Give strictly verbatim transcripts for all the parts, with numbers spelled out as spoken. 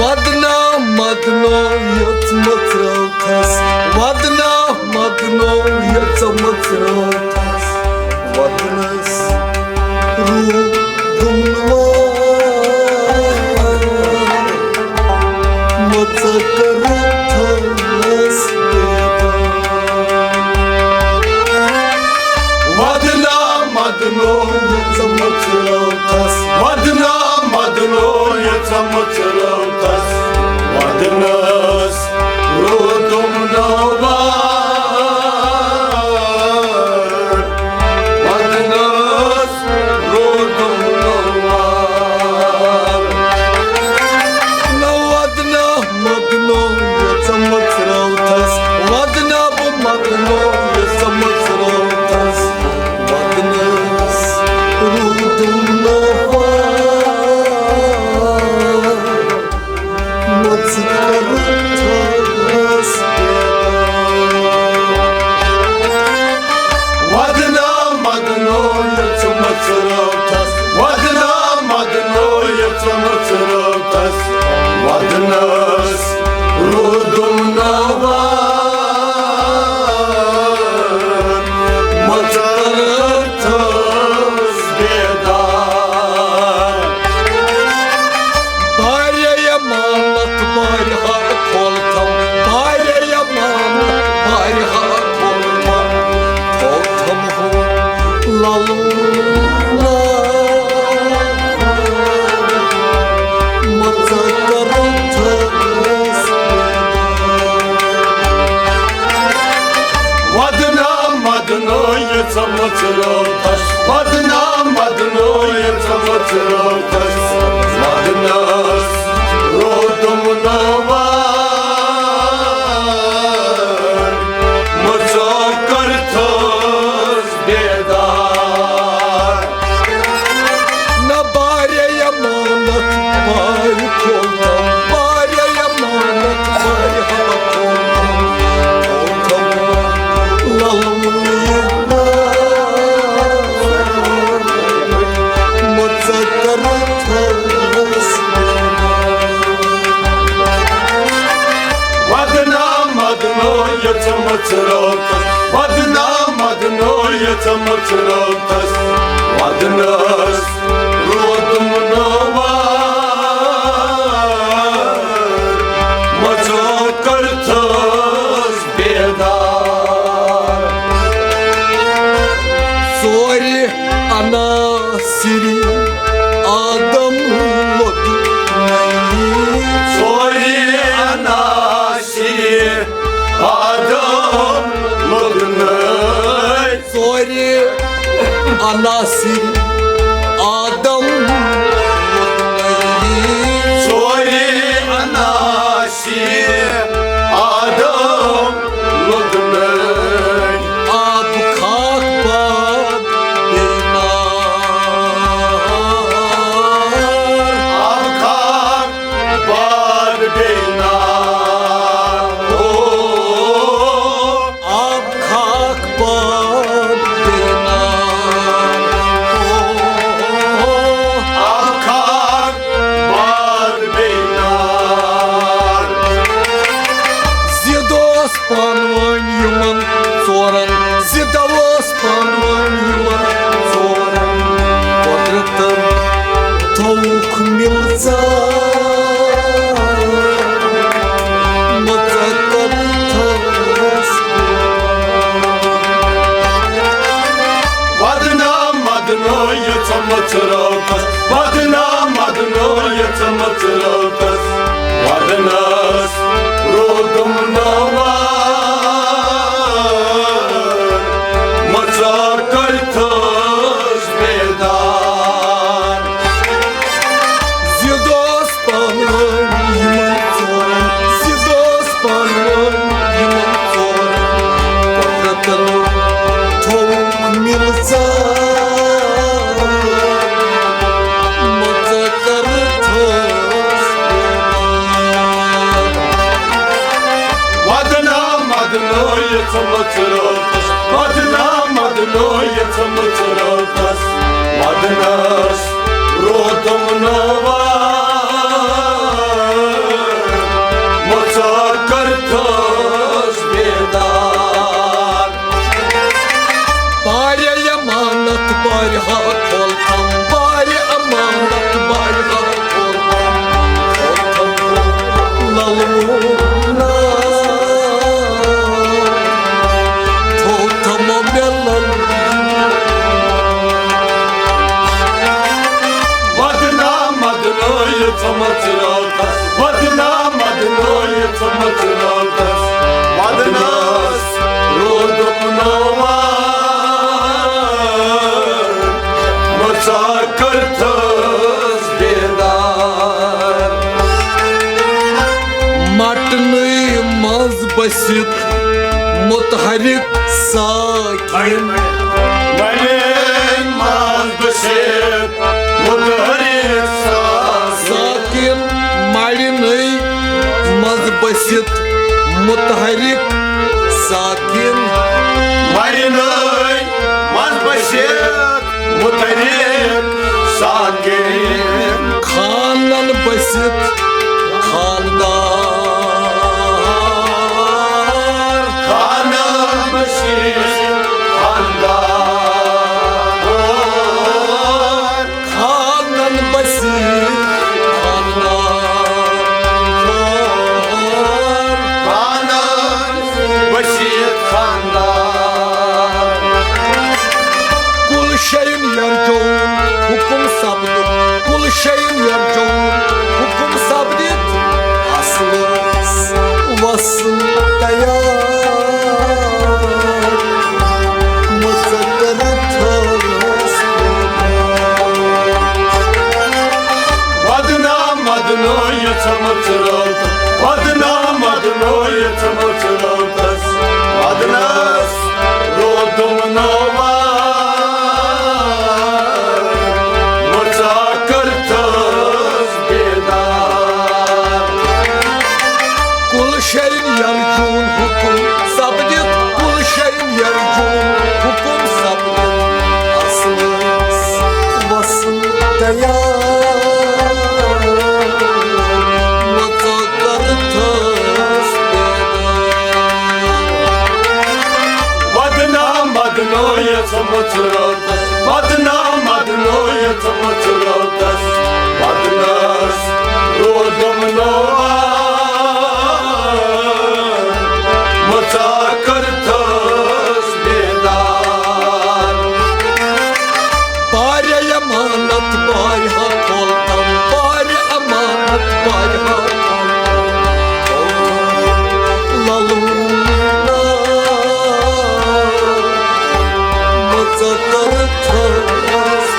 ودنا مدنو یژھ مژروتھس، ودنا مدنو یژھ مژروتھس، ودنس روٗدُم نہٕ وار، مژ کروتھس بیدار۔ ودنا مدنو یژھ مژروتھس، ودنا مدنو یژھ مژروتھس، ودنس روٗدُم نہٕ وار، ودنس روٗدُم نہٕ وار۔ نہ ودنا مدنو یژھ مژروتھس، ودنا بہٕ مدنو یژھ مژروتھس، ودنس روٗدُم نہٕ وار، مژ کروتھس بیدار۔ ودنا مدنو یژھ مژروتھس، ودنا مدنو یژھ مژروتھس، ودنس روٗدُم نہٕ وار، مژ کروتھس بیدار۔ بارے امانت بارِ ہا کھولتم، بارے امانت بارِ ہا کھولتم، کھولتم ہو للو مژ کروتھس۔ ودنا مدنو یژھ مژروتھس، ودنا مدنو یژھ مژروتھس، ودنس روٗدُم نہٕ وار، مژ کروتھس بیدار۔ نہ بارے امانت بارِ کھولتم، بارے امانت بارِ ہا کھولتم، کھولتم للو مژ کروتھس۔ ودنا مدنو یژھ مژروتھس، ودنا مدنو یژھ مژروتھس، ودنس روٗدُم نہٕ وار، مژ کروتھس بیدار۔ ژورِ عناصرِ آدم لوٚگ نہٕ۔ ژورِ عناصرِ آدم لوٚگ نہٕ۔ ژورِ عناصرِ آدم لوٚگ نہٕ۔ ژورِ عناصرِ آدم لوٚگ نہٕ۔ آب خاک باد بیٚیہِ نار۔ آب خاک باد بیٚیہِ نار۔ او۔ آب خاک باد بیٚیہِ نار۔ او۔ مژٕ رٲوتس ودنس روٗدُم نوان، مژا کٔرتھس بیدار۔ مٹنٕے منٛز بٔسِتھ متحرک ساکن۔ ملین منٛز بٔسِتھ متحرک ساکن۔ ساکن ملنٕے منٛز بٔسِتھ متحرک ساکن۔ ملنٕے منٛز بٔسِتھ متحرک ساکن۔ خانن بٔسِتھ خاندار۔ خانن بٔسِتھ خاندار۔ خانن بٔسِتھ خاندار۔ خانن بٔسِتھ خاندار۔ کُل شیٚیُن یرجوُن حُکُم سپدُن، کُل شیٚیُن یرجوُن حُکُم سپدِتھ، اصلس وصل تیار، مُژکر تھٲوس۔ ودنام مدنو یژھ مژرٲوتس، ودنام مدنو یژھ مژرٲوتس، ودنس روٗدُم نوان، مژا کٔرتھس بیدار۔ کُل شیٚیُن یرجوُن حُکُم سپدِتھ، کُل شیٚیُن یرجوُن حُکُم سپدِتھ، اصلس وصل تیار، مژا کٔرتھس بیدار۔ ودنام مدنو یژھ مژرٲوتس، ودنام مدنو یژھ مژرٲوتس، ودنس روٗدُم نوان، مژا کٔرتھس بیدار۔ بارِ امانت بارِ ہا کھولتم، بارِ امانت بارِ ہا کھولتم، للوٗ نا مژا کٔرتھس۔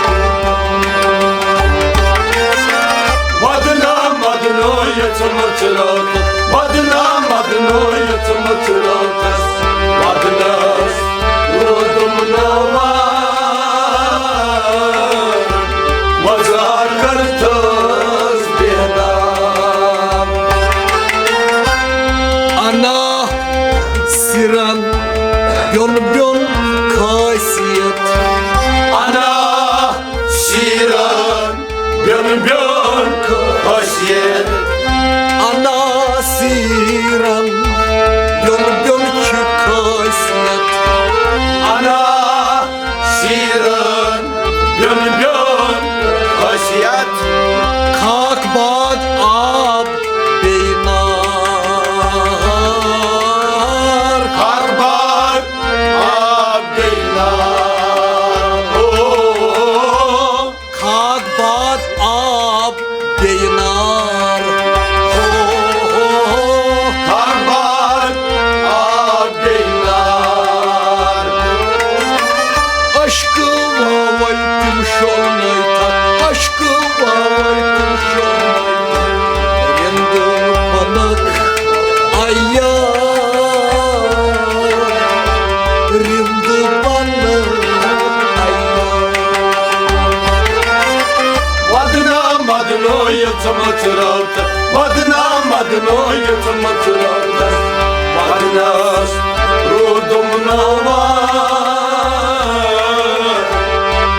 ودنام مدنو یژھ مژرٲوتس، ودنام مدنو یژھ مژرٲوتس، ودنس روٗدُم نوان، مژا کٔرتھس بیدار۔ انا سیرن بیوٚن بیوٚن خٲصیت۔ انا سیرن بیوٚن بیوٚن خٲصیت۔ انا سیرن بیوٚن بیوٚن چھِ خٲصیت۔ انا سیرن بیوٚن بیوٚن خٲصیت۔ خاک باد آب بیٚیہِ نار۔ خاک باد آب بیٚیہِ نار۔ او۔ خاک باد آب بیٚیہِ نار۔ ہو، ہو، ہو۔ خاک باد آب بیٚیہِ نار۔ اشکہٕ واوے تِم شولنٲوتھن، اشکہٕ واوے تِم شولنٲوتھن۔ رِنٛدٕ بنک عیار، رِنٛدٕ بنک عیار۔ ودنام مدنو یژھ مژرٲوتس، ودنام مدنو یژھ مژرٲوتس، ودنس روٗدُم نوان،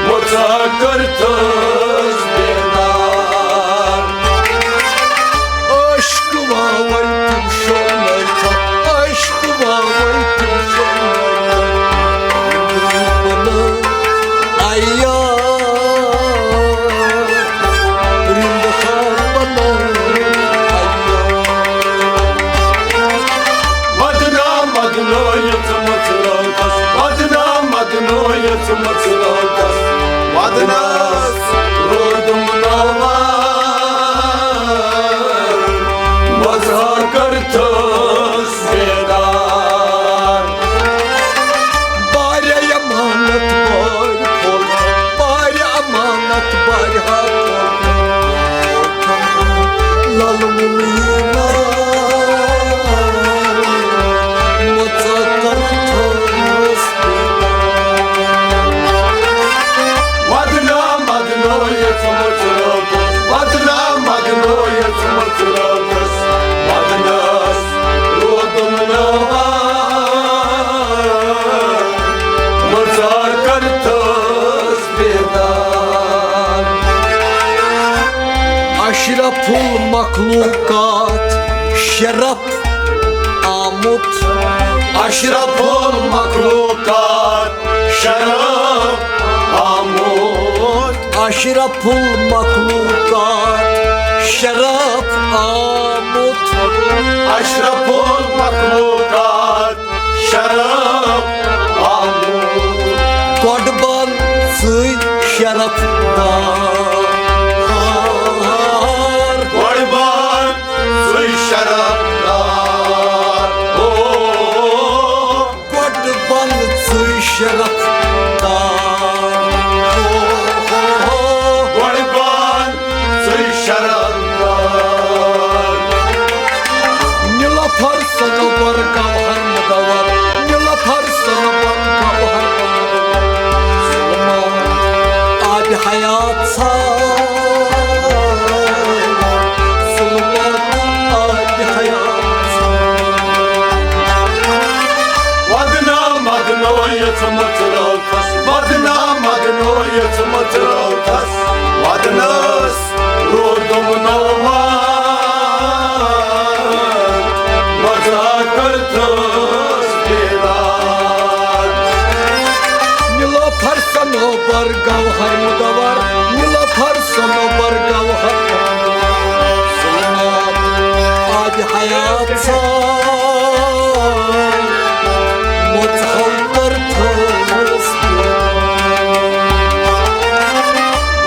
مژا کٔرتھس بیدار۔ اشکہٕ واوے تِم شولنٲوتھن، اشکہٕ واوے تِم شولنٲوتھن۔ عیار، رِنٛدٕ خان بنٲوِتھ عیار۔ ودنام مدنو یژھ مژرٲوتس، ودنام مدنو یژھ مژرٲوتس، ودنس اشرف المخلوقات شرف آمُت۔ اشرف المخلوقات شرف آمُت۔ اشرف المخلوقات شرف آمُت۔ اشرف المخلوقات شرف آمُت۔ قۄربان ژٕے شرف دار۔ قۄربان ژٕے شرف دار۔ او۔ قۄربان ژٕے شرف دار۔ او۔ قۄربان ژٕے شرف دار۔ نیلوفر صنوبر گوہر مدور، نیلوفر صنوبر گوہر مدور۔ ظلمات آبِ حیات ژھار، ظلمات آبِ حیات ژھار۔ ودنا مدنو یژھ مژرو ودنا مدنو یژھ مژرو تس، ودنس روٗدُم نوان، مزا کٔرتھس بیدار۔ نیلوفر صنوبر گوہر مدور، نیلوفر صنوبر گوہر مدور۔ ظلمات آبِ حیات ژھار، مژہو کٔرتھس۔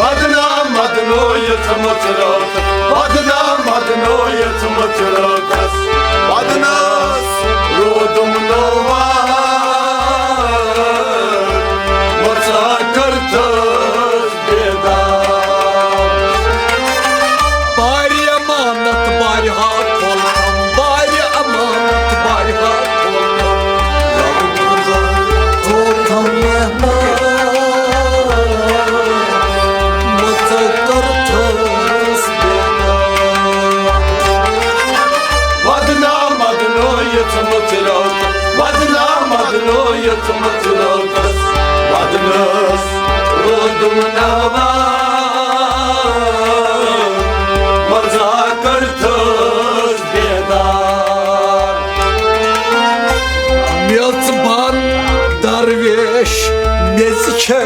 ودنا مدنو یژھ مژرو تس، ودنا مدنو یژھ مژرو تس، ودنس روٗدُم نوان، مزا کٔرتھس بیدار۔ بارِ امانت بارِ ہا کھولتم، بارِ امانت بارِ ہا کھولتم۔ لب گزار کھولتم مہمان، مژو کٔرتھس بیدار۔ ودنا مدنو یژھ مژرو تس، ودنا مدنو یژھ مژرو تس، ودنس روٗدُم نوان، مزا کٔرتھس بیدار۔ میژبان درویش میژِ چھے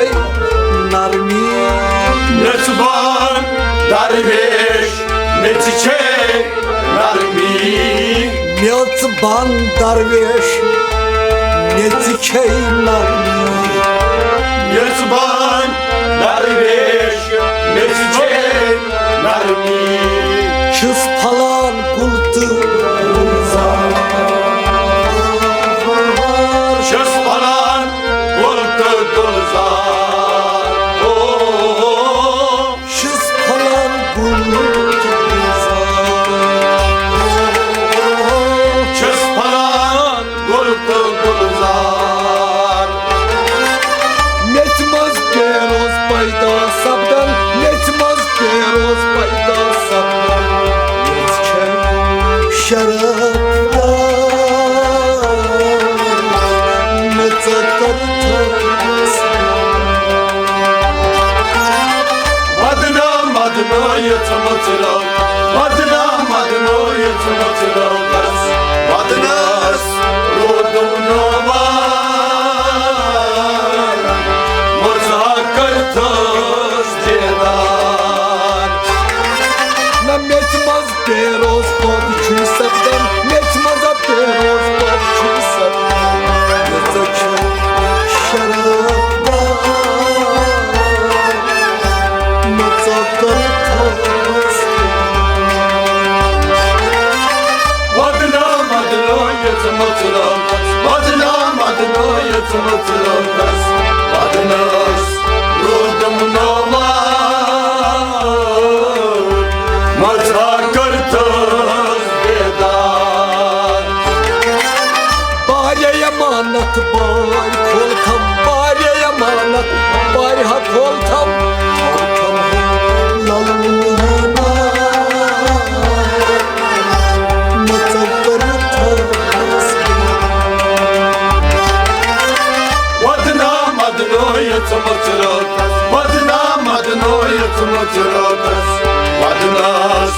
نرمی۔ میژبان درویش میژِ چھے نرمی۔ میژبان درویش میژِ چھے نرمی۔ میژبان درویش میژِ چھے نرمی۔ چھُس پھلان گُل تہٕ گُلزار۔ چھُس پھلان گُل تہٕ گُلزار۔ او۔ چھُس پھلان گُل تہٕ گُلزار۔ چھُس پھلان گُل تہٕ گُلزار۔ میژِ منٛز پیروز پیدا سپدان، میژِ منٛز پیروز پیدا سپدان۔ میژِ چھےٚ شرف دار، مژو کٔرتھس۔ ودنا مدنو یژھ مژرو، ودنا مدنو یژھ مژرو تس، ودنس روٗدُم نوان، مزا کٔرتھس بیدار۔ نہ میژِ منٛز پیروز پٲدٕ چھُے سپدان، میژِ منٛز پیروز پٲدٕ چھُے سپدان۔ میژو چھُ شرف دار، مژو کٔرتھس۔ ودنا مدنو یژھ مژرو تس، ودنا مدنو یژھ مژرو تس، ودنس روٗدُم نوان، مزا کٔرتھس بیدار۔ بارِ امانت بارِ کھولتم، بارِ امانت بارِ ہا کھولتم۔ کھولتم للہٕ مژو کٔرتھس۔ ودنا مدنو یژھ مژرو تس، ودنا مدنو یژھ مژرو تس، ودنس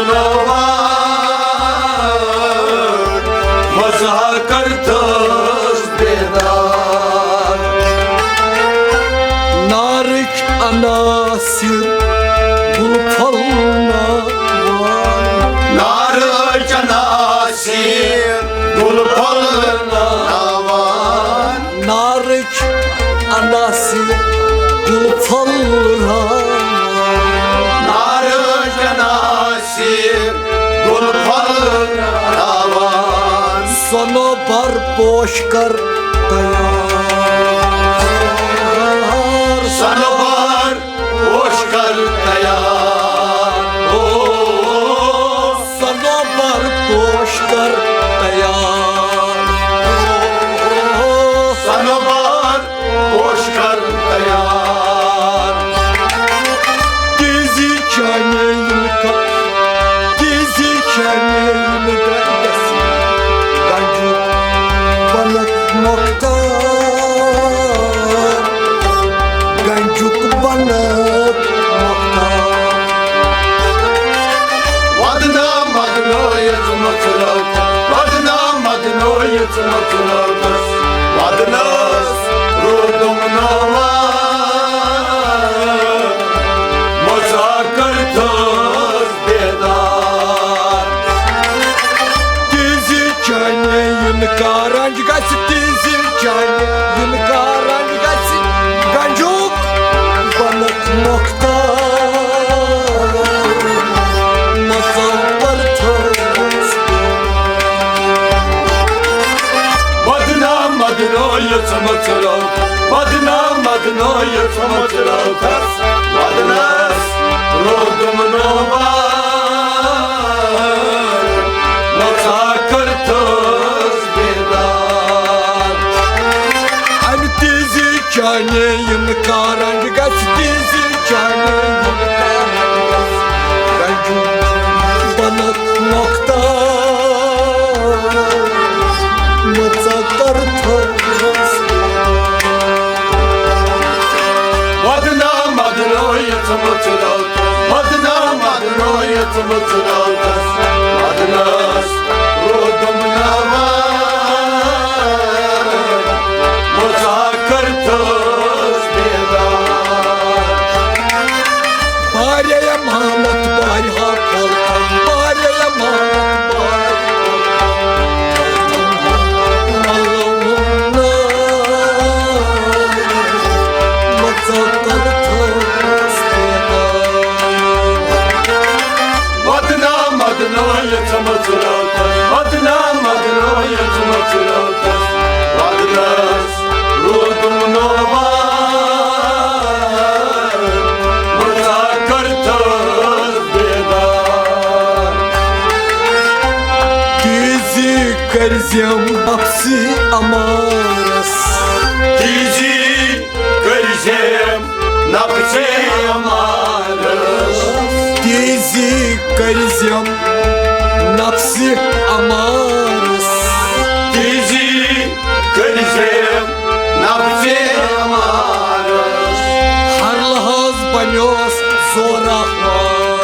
نوان، مذاکر تس بیدار۔ نارٕچ عناصر گُل پھۄلناوان۔ نارٕچ عناصر گُل پھۄلناوان۔ نارٕچ عناصر گُل پھۄلناوان۔ نارٕچ عناصر گُل پھۄلناوان۔ صنوبر پوش کر تیار۔ صنوبر پوش کر تیار۔ او، صنوبر پوش کر تیار۔ او، صنوبر پوش کر تیار۔ تیزی چانے انکار، تیزی چانے انکار۔ گنجُک بنک مۄختار، گنجُک بنک مۄختار۔ ودنا مدنٲیِتھ مٕژرٲو تس، ودنا مدنٲیِتھ مٕژرٲو تس، ودنس روٗدُم نوان، مذاکر تس بیدار۔ تیزی چانے انکار گژھِ، تیزی چانے انکار گژھِ۔ گنجُک بنک مۄختار، مذاکر تس۔ ودنا مدنٲیِتھ مٕژرٲو، ودنا مدنٲیِتھ مٕژرٲو تس، ودنس روٗدُم نوان، مذاکر تس بیدار۔ امہِ تیزی چانے انکار گژھِ، تیزی چانے انکار گژھِ۔ گنجُک بنک مۄختار، مذاکر تس۔ ودنا مدنٲیِتھ مٕژرٲو تس، ودنا مدنٲیِتھ مٕژرٲو تس، ودنس روٗدُم نوان، مذاکر تس بیدار۔ بارے امانت بارِ ہا کھول، بارے امانت بارِ۔ مذاکر تس بیدار۔ ودنا مدنٲیِتھ مٕژرٲو تس، ودنا مدنٲیِتھ مٕژرٲو تس، ودنس روٗدُم نوان، مذاکر تس بیدار۔ تیزی کٔرزٮ۪م نفسہِ امارس، تیزی کٔرزٮ۪م نفسہِ امارس۔ تیزی کٔرزٮ۪م نفسہِ امارس۔ تیزی کٔرزٮ۪م نفسہِ امارس۔ ہر لحظ بنیوس زورہ وار۔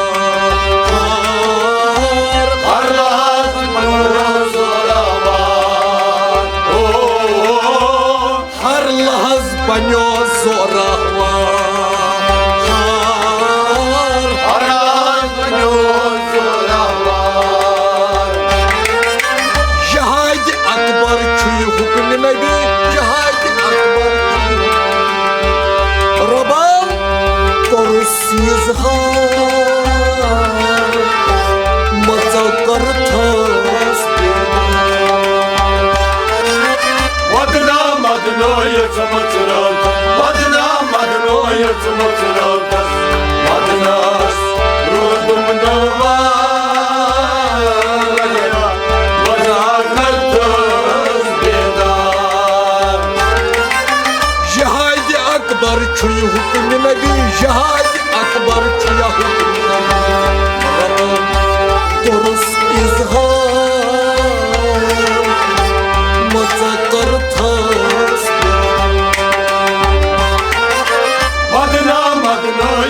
ہر لحظ بنیوس زورہ وار۔ او، ہر لحظ بنیو زورہ وار۔ ہر لحظ بنیو زورہ وار۔ جہاد اکبر چھُ یہِ حُکمِ نبی، جہاد اکبر چھُ یہِ۔ رۄبن کوٚرُس اظہار، مژو کٔرتھس بیدار۔ ودنا مدنٲیِتھ مٕژرٲو تس، ودنا مدنٲیِتھ مٕژرٲو تس، ودنس روٗدُم نوان، مذاکر تس بیدار۔ جہاد اکبر چھُ یہِ حُکمِ نبی، جہاد اکبر چھُ یہِ حُکمِ نبی۔ رۄبن کوٚرُس اظہار، مژو کٔرتھس۔ ودنا مدنٲیِتھ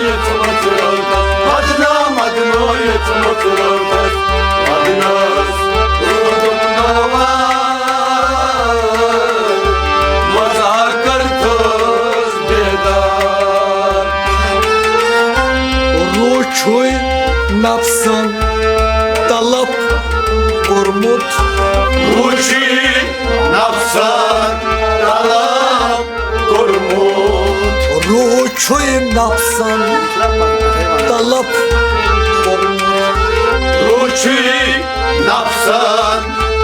چھُے نفسن طلب کوٚرمُت۔ روٗح چھُے نفسن طلب کوٚرمُت۔ روٗح چھُے نفسن طلب کوٚرمُت۔ روٗح چھُے نفسن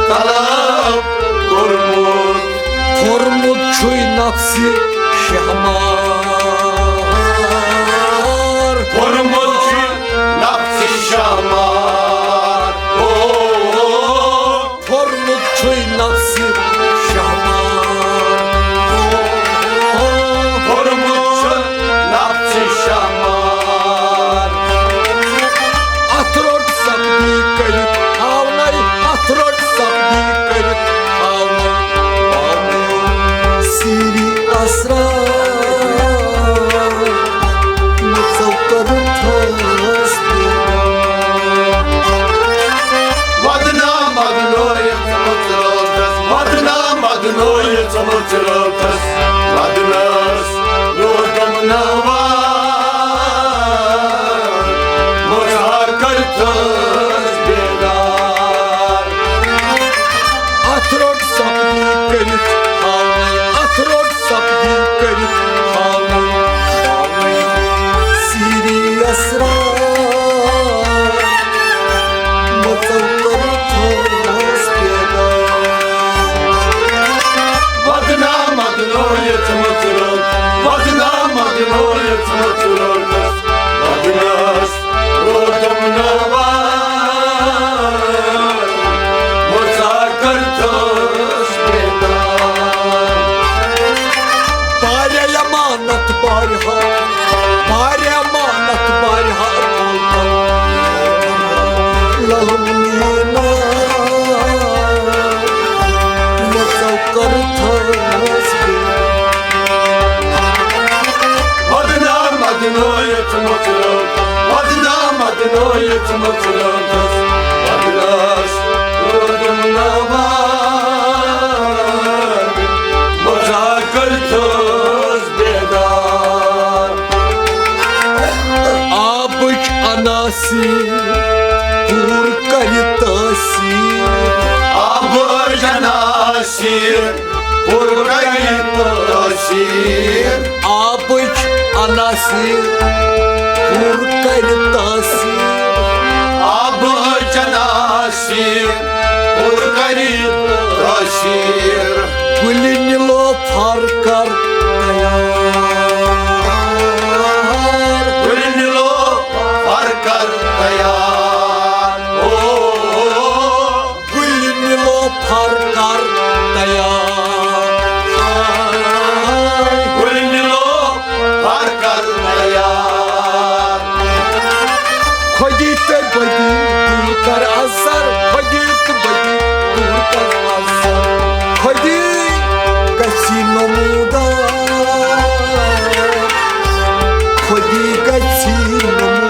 طلب کوٚرمُت۔ پھوٚرمُت چھُے نفسِ شہمار۔ پھوٚرمُت چھُے نفسِ شہمار۔ او، پھوٚرمُت چھُے نفسِ شہمار۔ پھوٚرمُت چھُ نفسِ شہمار۔ اتھ روٚٹ سپدی کٔرِتھ ہاونَے، اتھ روٚٹ سپدی کٔرِتھ ہاونَے، ہاونَے سیٖری اسرار۔ مُژو کوٚرُتھس بیدار۔ ودنا مدنویت مُژرٲوتھس، ودنا مدنویت مُژرٲوتھس، ودنس روٗدُم نوار، مُژا کٔرتھس بیدار۔ اتھ روٚٹ سپدی کٔرِتھ ہاونَے، اتھ روٚٹ سپدی کٔرِتھ ہاونَے، ہاونَے سیٖری اسرار۔ مُژو کوٚرُتھس بیدار۔ ودنا مدنویت مُژرٲو، ودنا مدنویت مُژرٲوتھس، ودنس روٗدُم نوار، مُژا کٔرتھس بیدار۔ بارِ امانت بارِ ہار، بارِ امانت بارِ ہار، للم نینا، مُژو کوٚرُتھس بیدار۔ ودنا مدنویت مُژرٲو، ودنا مدنویت مُژرٲوتھس، ودنس روٗدُم نوار، مُژا کٔرتھس بیدار۔ آبٕچ عناصر پوٗرٕ کٔرِتھ تٲثیٖر۔ آبٕچ عناصر پوٗرٕ کٔرِتھ تٲثیٖر۔ آبٕچ عناصر پوٗرٕ کٔرِتھ تٲثیٖر۔ آبٕچ عناصر پوٗرٕ کٔرِتھ تٲثیٖر۔ گُلہِ نیٖلوفر کر تیار۔ گُلہِ نیٖلوفر کر تیار۔ او، گُلہِ نیٖلوفر کر تیار۔ گُلہِ نیٖلوفر کر تیار۔ خۄدی تہٕ بدی دوٗر کر اثر، خۄدی تہٕ بدی دوٗر کر اثر۔ خۄدی گژھی نمودار، خۄدی گژھی نمودار۔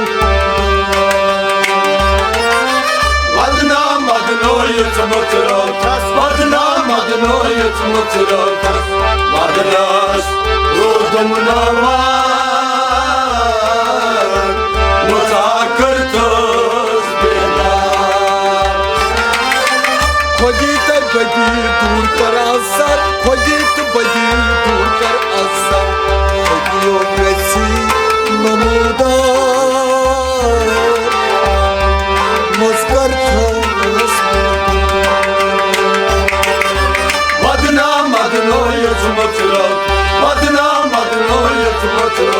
ودنا مدنویت مُژرٲوتھس، ودنا مدنویت مُژرٲوتھس، ودنس روٗدُم نوار، مُژا کٔرتھس بیدار۔ خۄدی تہٕ بدی دوٗر کر اثر، خۄدی تہٕ بدی دوٗر کر اثر، خۄدیو گژھی نمودار، مُژ کٔرتھس۔ ودنا مدنویت مُژرٲو، ودنا مدنویت مُژرٲو۔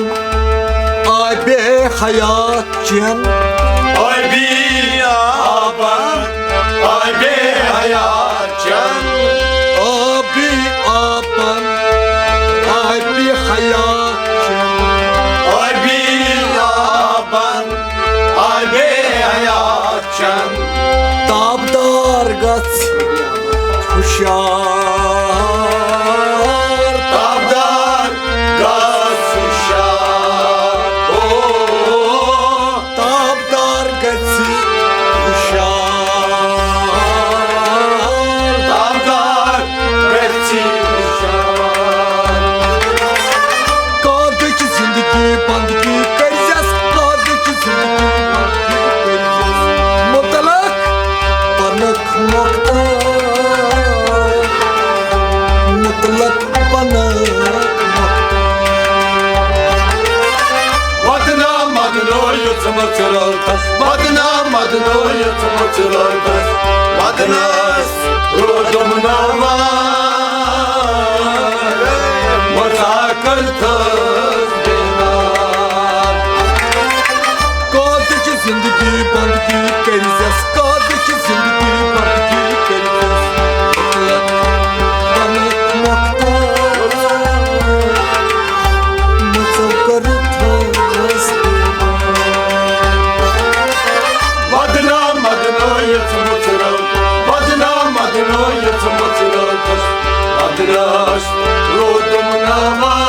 آبِ حیات چٮ۪ن۔ آبِ آبن، آبِ حیات چٮ۪ن۔ آبِ آبن، آبِ حیات چٮ۪ن۔ آبِ آبن، آبِ حیات چٮ۪ن۔ تابدار گژھ ہُشیار۔ تابدار گژھ ہُشیار۔ او، تابدار گژھ ہُشیار۔ تابدار گژھ ہُشیار۔ قٲدٕچ زندگی بندگی کٔرزٮ۪س، قٲدٕچ زندگی بندگی کٔرزٮ۪س۔ مطلق بنُک مۄختار، مطلق بنُک مۄختار۔ وطنا مدنو یُتھ مُژرٲوتھس، وطنا مدنو یُتھ مُژرٲوتھس، وطنس روٗدُم ناوان، مُژا کٔرتھس بیدار۔ قٲدٕچ زندگی بندگی کٔرزٮ۪س، قٲدٕچ زندگی بندگی کٔرزٮ۪س۔ مطلق بنُک مۄختار، مُژو کٔرتھس۔ وطنا مدنو یُتھ مُژرٲوتھس، وطنا مدنو یُتھ مُژرٲوتھس، وطنس روٗدُم ناوان،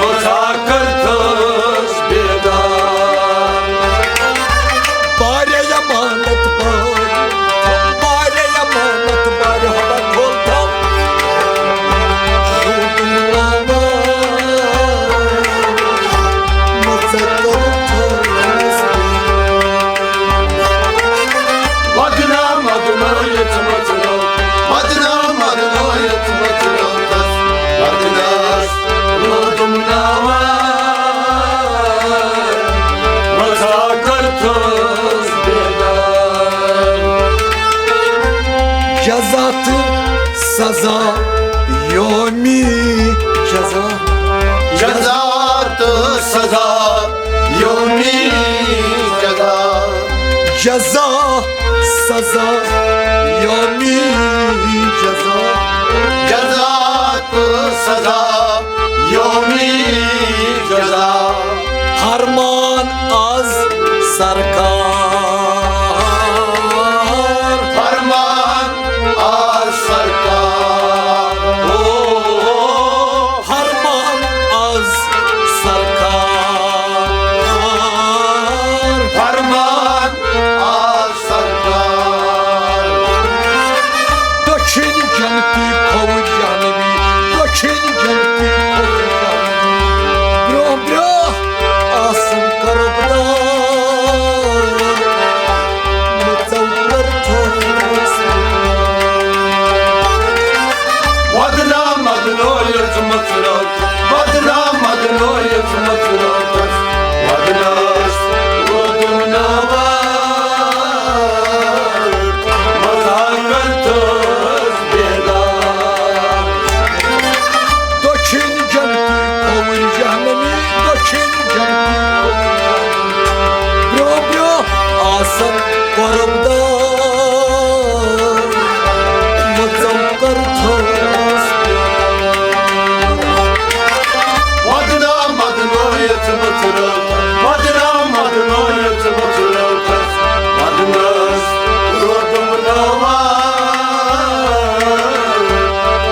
مُژا کٔرتھس بیدار۔ بارے امانت بار، بارے امانت بار، ہوا کھول تھاو۔ روٗدُم ناوان، مُژا کٔرتھس۔ وطنا مدنو یُتھ مُژرٲوتھس، وطنا مدنو یُتھ مُژرٲوتھس، وطنس روٗدُم ناوان، مُژا کٔرتھس بیدار۔ جزا تہٕ سزا، یومِ جزا۔ جزا تہٕ سزا، یومِ جزا۔ جزا سزا، یومِ جزا۔ جزا تہٕ سزا، یومِ جزا۔ فرمان از سرکار۔ فرمان از سرکار۔ او، فرمان از سرکار۔ فرمان از سرکار۔ دٔچھِنۍ جنتی کھووٕرۍ جہنمی، دٔچھِنۍ جنتی کھووٕرۍ جہنمی۔ برٛونٛہہ برٛونٛہہ آسن قربدار، مُژو کٔرتھس۔ وطنا مدنو یُتھ مُژرٲوتھس، وطنا مدنو یُتھ مُژرٲوتھس، وطنس روٗدُم ناوان، مُژا کٔرتھس بیدار۔ دٔچھِنۍ جنتی کھووٕرۍ جہنمی، دٔچھِنۍ جنتی کھووٕرۍ جہنمی۔ برٛونٛہہ برٛونٛہہ آسن قربدار، مُژو کٔرتھس۔ وطنا مدنو یُتھ مُژرٲوتھس، وطنا مدنو یُتھ مُژرٲوتھس، وطنس روٗدُم ناوان،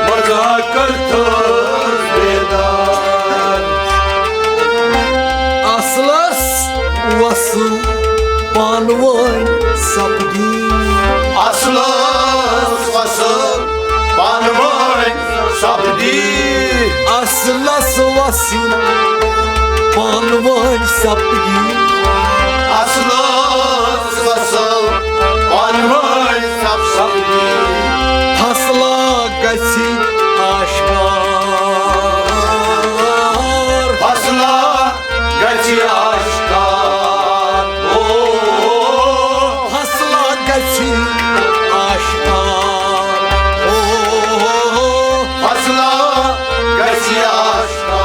مُژا کٔرتھس بیدار۔ اصلس وصل پانہٕ وٲنۍ سپدی۔ اصلس وصل پانہٕ وٲنۍ سپدی۔ اصلس وصل پانہٕ وٲنۍ سپدی۔ اصلس وصل پانہٕ وٲنۍ سپدی۔ فصلہ گژھِ آشکار۔ فصلہ گژھِ آشکار۔ او، فصلہ گژھِ آشکار۔ او، فصلہ گژھِ آشکار۔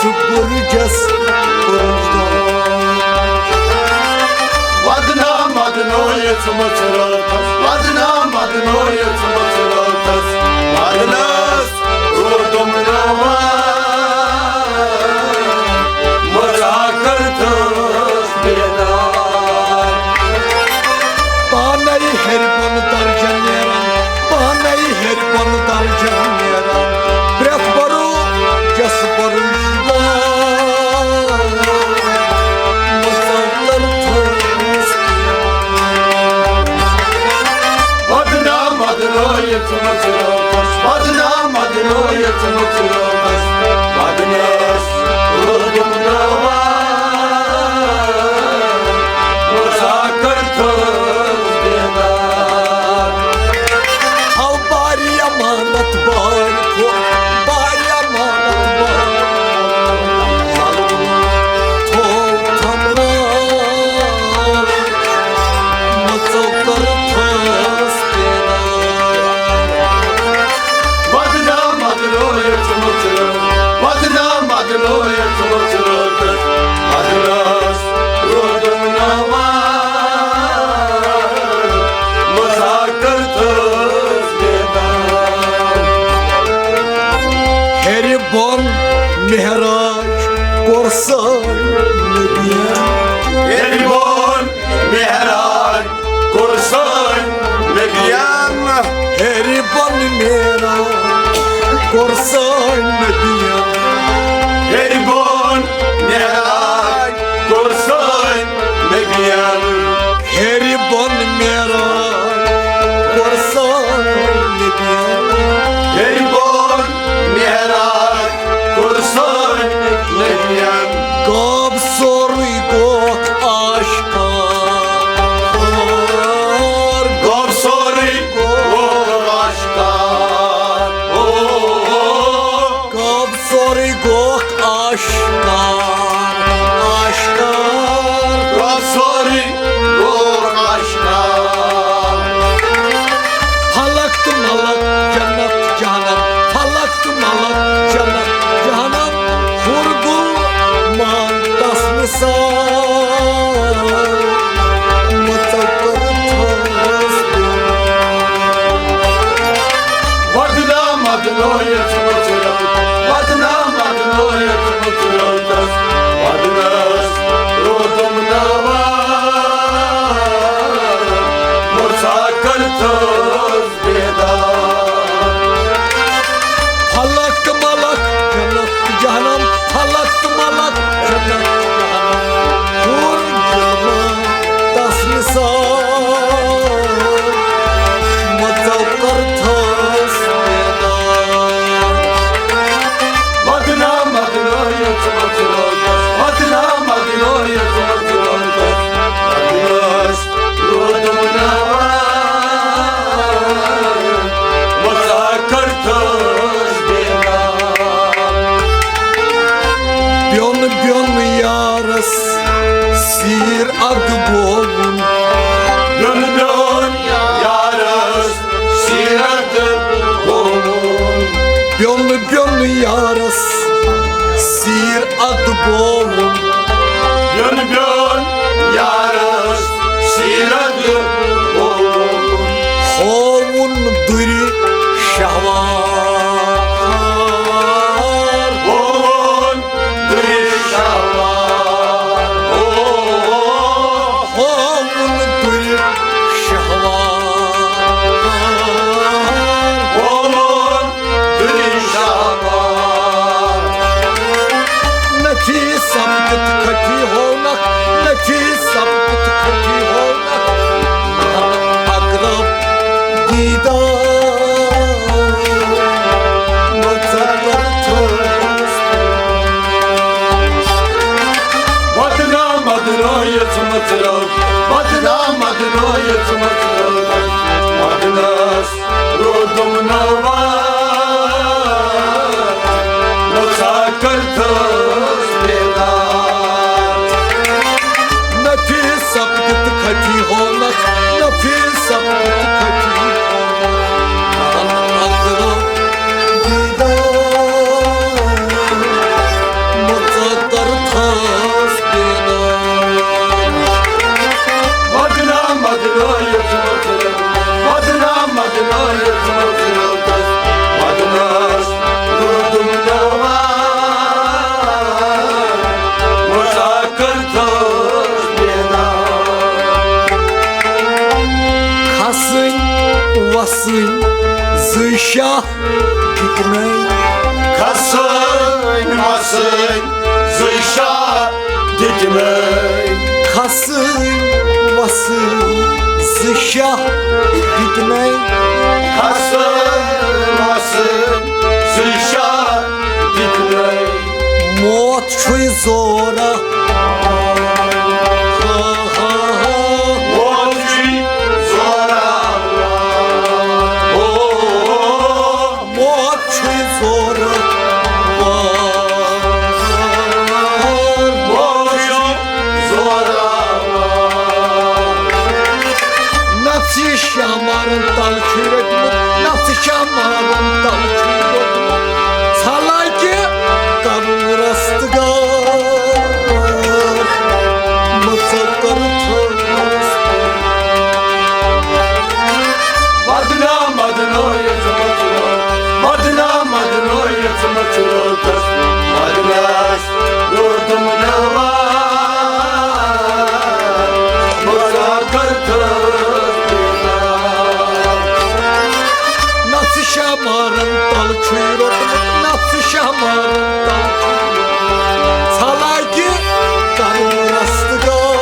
تہٕ بُرجس بُرج دار۔ ودنا مدنٲیِتھ مٕژرٲوتھس، ودنا مدنٲیِتھ مٕژرٲوتھس، ودنس روٗدُم نوان، مُذاکر تھٲوٕس بیدار۔ پانے ہیٚرِ بۄن درجن نیران، پانے ہیٚرِ بۄن درجن نیران، پرٛٮ۪تھ بروٗ جس بروٗش دار۔ مُذاکر تھٲوٕس بدنام بدنٲیِتھ مُژرٲوتھس، بدنام بدنٲیِتھ مُژرٲوتھس، بدنس روٗدُم نوان، مُذاکر تھٲوٕس بیدار۔ تھاو باری امانت بارِ کھۄر، باری امانت بارِ کھۄر، تھوو تھمبراو، مُذاکر تھٲوٕس بیدار۔ بدنام بدنٲیِتھ مُژرٲو، بدنام بدنٲیِتھ مُژرٲوتھس، بدنس روٗدُم نوان، مُذاکر تھٲوٕس بیدار۔ ہیٚرِ بۄن معراج کوٚر سٲنۍ نبین۔ ہیٚرِ بۄن معراج کوٚر سٲنۍ نبین۔ ہیٚرِ بۄن معراج کوٚر سٲنۍ نبین۔ ہیٚرِ بۄن معراج کوٚر سٲنۍ نبین۔ ہیٚرِ بۄن معراج کوٚر سٲنۍ نبین۔ ہیٚرِ بۄن معراج کوٚر سٲنۍ نبین۔ غٲب سورُے گوٚوکھ آشکار۔ غٲب سورُے گوٚوکھ آشکار۔ غٲب سورُے گوٚوکھ آشکار، آشکار۔ غٲب سورُے گوٚوکھ آشکار۔ فلک تہٕ ملک، جنت جہنم، فلک تہٕ ملک، جنت جہنم، ہُر گُل مان تس نثار، مُذاکر تھٲوٕس بیدار۔ ودنا مدنٲیِتھ مُژرٲوتھس، ودنا مدنٲیِتھ مُژرٲوتھس، ودنس روٗدُم نوان، مُذاکر تھٲوٕس بیدار۔ فلک تہٕ ملک، جنت تہٕ جہنم، فلک تہٕ ملک، جنت تہٕ جہنم، ہُر گُل مان تس نثار، مُذاکر تھٲوٕس بیدار۔ ودنا مدنٲیِتھ مُژرٲوتھس، ودنا مدنٲیِتھ مُژرٲوتھس، ودنس روٗدُم نوان، مُذاکر تھٲوٕس بیدار۔ بیوٚن بیوٚن یارس سیٖر ادٕ گوٚوُن۔ بیوٚن بیوٚن یارس سیٖر ادٕ گوٚوُن۔ بیوٚن بیوٚن یارس سیٖر ادٕ گوٚوُن۔ بیوٚن بیوٚن یارس سیٖر ادٕ گوٚوُن۔ ہووُن دُرِ شہوار۔ ہووُن دُرِ شہوار۔ ہووُن دُرِ شہوار۔ ہووُن دُرِ شہوار۔ نفیس سپدِتھ کھٹی ہونکھ، نفیس سپدِتھ کھٹی ہونکھ۔ اقرب دیدار مُذاکر تھٲوٕس۔ بدنام بدنٲیِتھ مُژرٲو، بدنام بدنٲیِتھ مُژرٲو، بدنس روٗدُم نوان، مُذاکر تھٲوٕس بیدار۔ نفیس سپدِتھ کھٹی ہونکھ، نفیس سپدِتھ کھٹی ہونکھ۔ نان اقرب دیدار، کھسٕنۍ زٕ شاہ دِتنَے۔ کھسٕنۍ وسٕنۍ زٕ شاہ دِتنَے۔ کھسٕنۍ وسٕنۍ زٕ شاہ دِتنَے۔ کھسٕنۍ وسٕنۍ زٕ شاہ دِتنَے۔ موت چھُے زورا۔ موت چھُے زورا۔ موت چھُے زورا۔ موت چھُے زورا۔ نفسِ شاہ مارن تل چھُے روٚٹمُت، نفسِ شاہ مارن تل چھُے روٚٹمُت۔ حالانکہِ کرُن رستگار، مژو کٔرٕتھ بدنام، بدنٲیِتھ مژٕ رٲتھ، بدنام، بدنٲیِتھ مژٕ رٲتھ، بدنس روٗدُم نہٕ وار، مژٕ کٔرٕتھ نفسِ شاہ مارن تل چھُے روٚٹمُت، نفسِ شاہ مارن تل چھُے روٚٹمُت۔ حالانکہِ کرُن رستگار،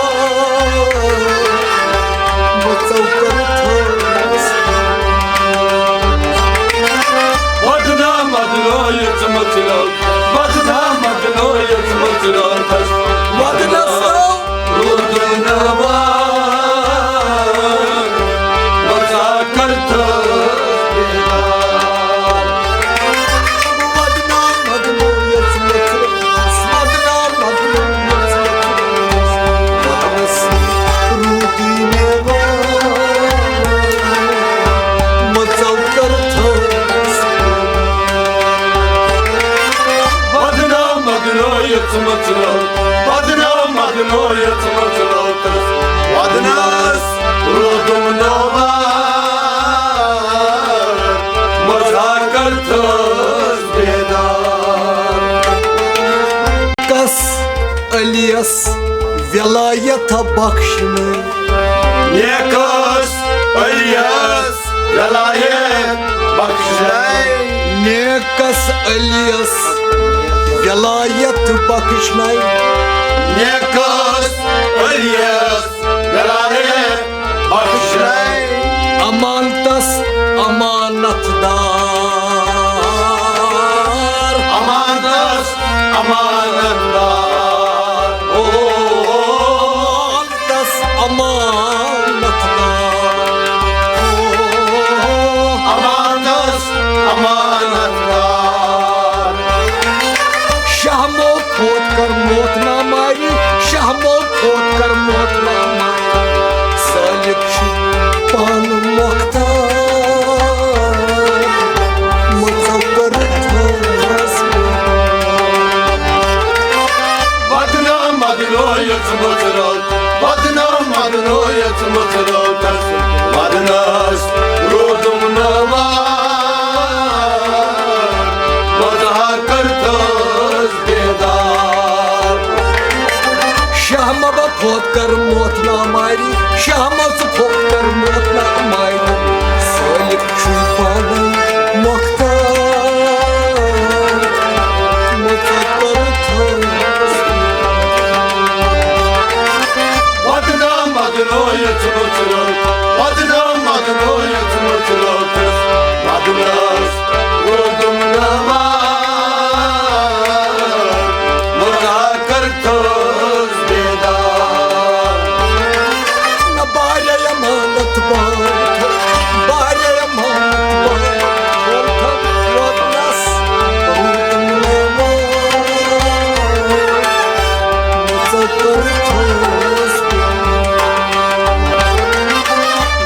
مژو کٔرٕتھ بدنام، بدنٲیِتھ مژٕ رٲتھ، بدنام، بدنٲیِتھ مژٕ رٲتھ، بدنس روٗدُم نہٕ وار، مژٕ کٔرٕتھ بیدار۔ بدنام، بدنٲیِتھ مژٕ رٲتھ، بدنام، بدنٲیِتھ مژٕ رٲتھ، بدنس روٗدُے نہٕ وار، مژو کٔرٕتھ بدنام، بدنٲیِتھ مژٕ رٲتھ، بدنام، بدنٲیِتھ مژٕ رٲتھ، بدنس روٗدُم نہٕ وار، مژٕ کٔرٕتھ بیدار۔ کس علیس ولایت بخشنہٕ۔ نیکس علیس ولایت بخشنَے۔ نیکس علیس ولایت بخشنَے۔ نیکس علیس ولایت بخشنَے۔ امانتس امانت دار۔ امانتس امانت دار۔ او، امانتس امانت دار۔ امانتس امانت دار۔ شہمو فوت کر موت ناماری، شہمو فوت کر موت ناماری۔ سالک چھُ پانہٕ مۄختار، مُژو کٔرٕتھ بدنام، بدنٲیِتھ مُژرو۔ بدنام، بدنٲیِتھ مُژرو تس، بدنس روٗدُم نہٕ وار، مُژا کٔرتھس بیدار۔ شاہ مبا فوت کر موت ناماری، شاہ مژ فوت کر موت ناماری۔ سٲلِک چھُ پانَے مۄختار، مُژا کٔرتھس بدنام، بدنٲیِتھ مُژرو، بدنام، بدنٲیِتھ مُژرو تس، بدنس روٗدُم نہٕ وار، مُژا کٔرتھس بیدار۔ نہ بارے امانت بار، بارے امانت بار، ووتنس روٗدُم نہٕ وار، مُژا کٔرتھس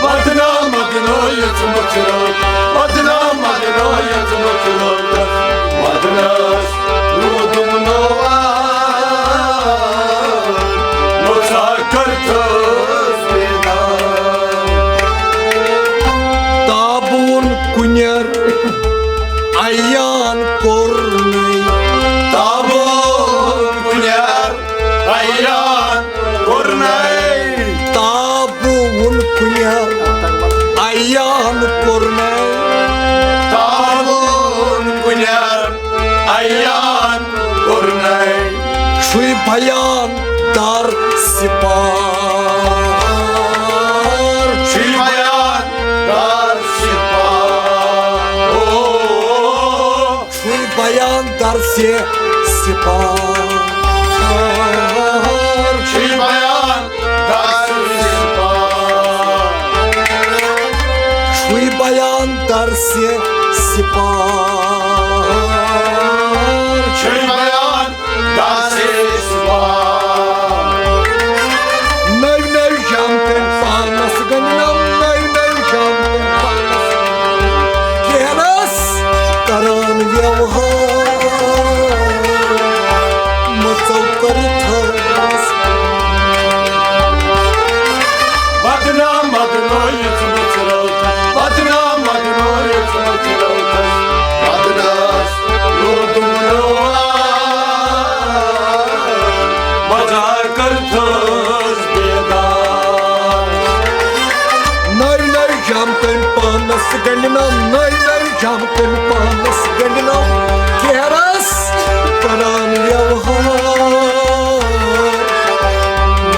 بدنام، بدنٲیِتھ مُژرو، بدنام، بدنٲیِتھ مُژرو تس، بدنس روٗدُم نہٕ وار، مُژا کٔرتھس بیدار۔ تابوٗن کُنٮ۪ر عیان کوٚرنَے۔ تابوٗن کُنٮ۪ر عیان کوٚرنَے۔ تابوٗن کُنٮ۪ر عیان کوٚرنَے۔ چھُے بیان دار سپار۔ چھُے بیان دار سپار۔ او۔ چھُے بیان دار سے سپار۔ چھُے بیان دار سے سپار۔ چھُے بیان دار سے سپار۔ چھُے بیان دار سے سپار۔ نٔوۍ نٔوۍ شام تٔمۍ پانس گٔنٛڈنم، نٔوۍ نٔوۍ شام تٔمۍ پانس کیرس کران ویوہار، مٕژو کٔرتھس۔ بدنام مدنٲیِتھ مٕژرٲوتھس، بدنام مدنٲیِتھ مٕژرٲوتھس، بدناش روٗدُم نوار، مزار کٔرتھس بیدار۔ نٔوۍ نٔوۍ شام تٔمۍ پانس گٔنٛڈنم، نٔوۍ نٔوۍ شام تٔمۍ پانس گٔنٛڈنم، کیرس کران ویوہار،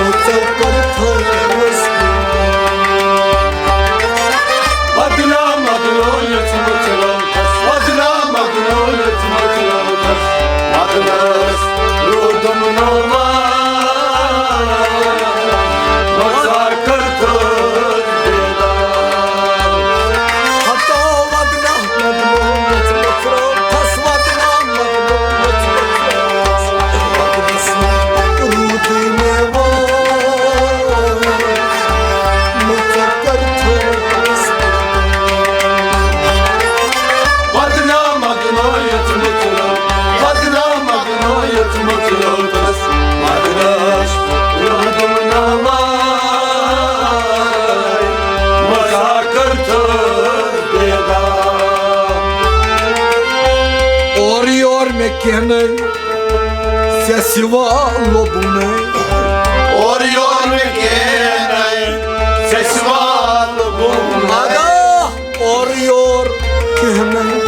مٕژو کٔرتھس۔ بدنام مدنٲیِتھ مٕژرٲوتھس، بدنام مدنٲیِتھ مٕژرٲوتھس، بدناش روٗدُم نوار، مزار کٔرتھس بیدار۔ ہتو بدنام مدنٲیِتھ مٕژرٲوتھس، بدنام مدنٲیِتھ مٕژرٲوتھس، بدناش روٗدُم نوار، مزار کٔرتھس۔ بدنام مدنٲیِتھ مٕژرٲو، بدنام مدنٲیِتھ مٕژرٲوتھس، بدناش روٗدُم نوار، مزار کٔرتھس بیدار۔ اورٕ یور مےٚ کینٛہہ نَے، ژےٚ سِوا لوٚبُم نَے۔ اورٕ یور مےٚ کینٛہہ نَے، ژےٚ سِوا لوٚبُم نَے۔ ادا، اورٕ یور کینٛہہ نَے،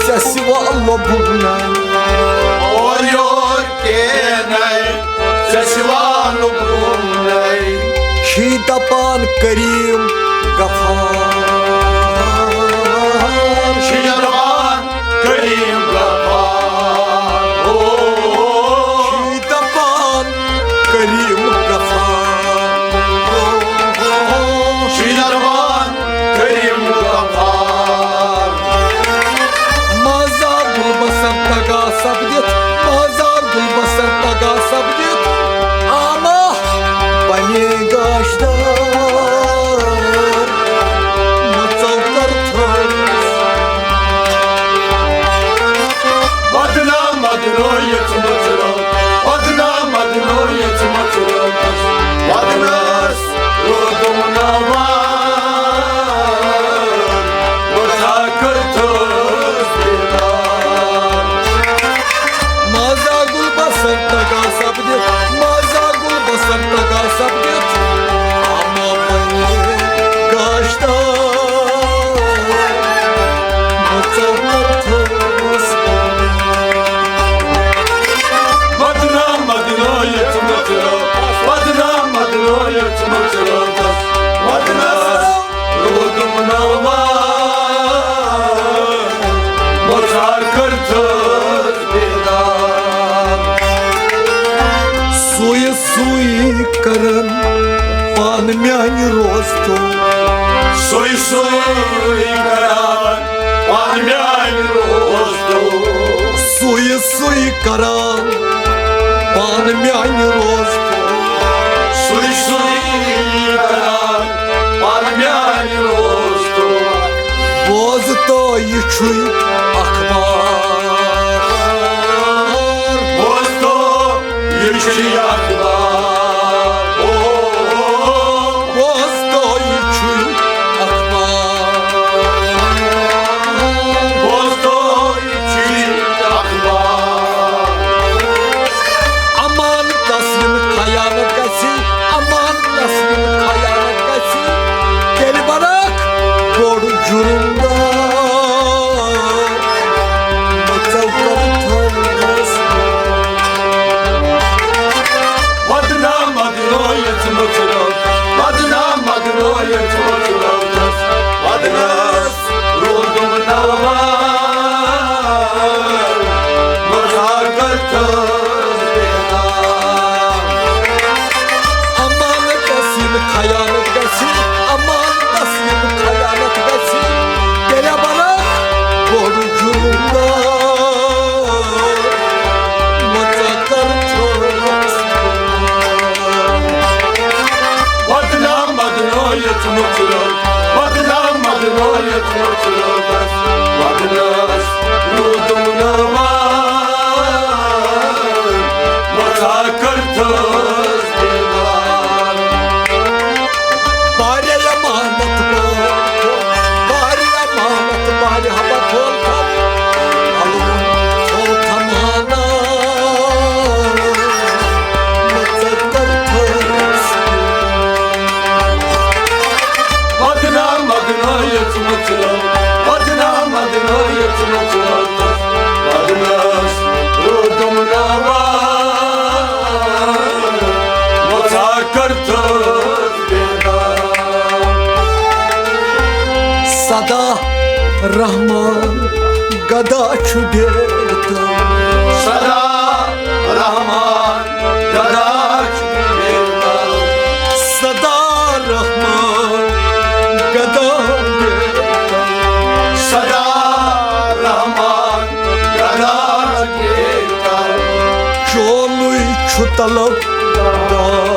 ژےٚ سِوا لوٚبُم نَے۔ اورٕ یور کینٛہہ نَے، ژےٚ سِوا لوٚبُم نَے۔ چھی دَپان کریم غفار۔ چھی دَپان کریم غفار۔ او۔ چھی دَپان کریم غفار۔ او۔ چھی دَپان کریم غفار۔ مزار گُل بسر تگا سپدِتھ، مزار گُل بسر تگا سپدِتھ۔ آما بنے گاشدار، مٕژو کٔرتھس۔ بدنام مدنٲیِتھ مٕژرٲو، بدنام مدنٲیِتھ مٕژرٲوتھس، بدناش روٗدُم نوار، مزار کٔرتھس بیدار۔ مزار گُل بسر تگا سپدِتھ، مزار گُل بسر تگا سپدِتھ۔ آما بنے گاشدار، مٕژو کٔرتھس۔ بدنام مدنٲیِتھ مٕژرٲو، بدنام مدنٲیِتھ مٕژرٲوتھس، بدناش روٗدُم نوار، مزار کٔرتھس بیدار۔ سُے سُے کران پان میانہِ روزتو۔ سُے سُے کران پان میانہِ روزتو۔ سُے سُے کران پان میانہِ روزتو۔ سُے سُے کران پان میانہِ روزتو۔ بوزتو یہِ چھُے اخبار۔ بوزتو یہِ چھُے اخبار۔ او، بوزتو یہِ چھُے اخبار۔ بوزتو یہِ چھُے اخبار۔ امانتس یِن خیانت گژھِ، امانتس یِن خیانت گژھِ، تیٚلہِ بنکھ بوٚڑ جُرمدار۔ مٕژو کٔرتھس۔ بارِ امانت بار، بارِ امانت بارِ حبہ کھول تھل۔ الوُن تھو تھمانا، مژکر تھس۔ بدنام مدنٲیِتھ مژرٲو، بدنام مدنٲیِتھ مژرٲو۔ بدنس روٗدُم ناوان، مژا کر تھس بیدار۔ صدا رحمان گدا چھُ بیدار۔ صدا رحمان گدا چھُ بیدار۔ صدا رحمان گدا بیدار۔ صدا رحمان گدا چھُ بیدار۔ چونُے چھُ طلب دار۔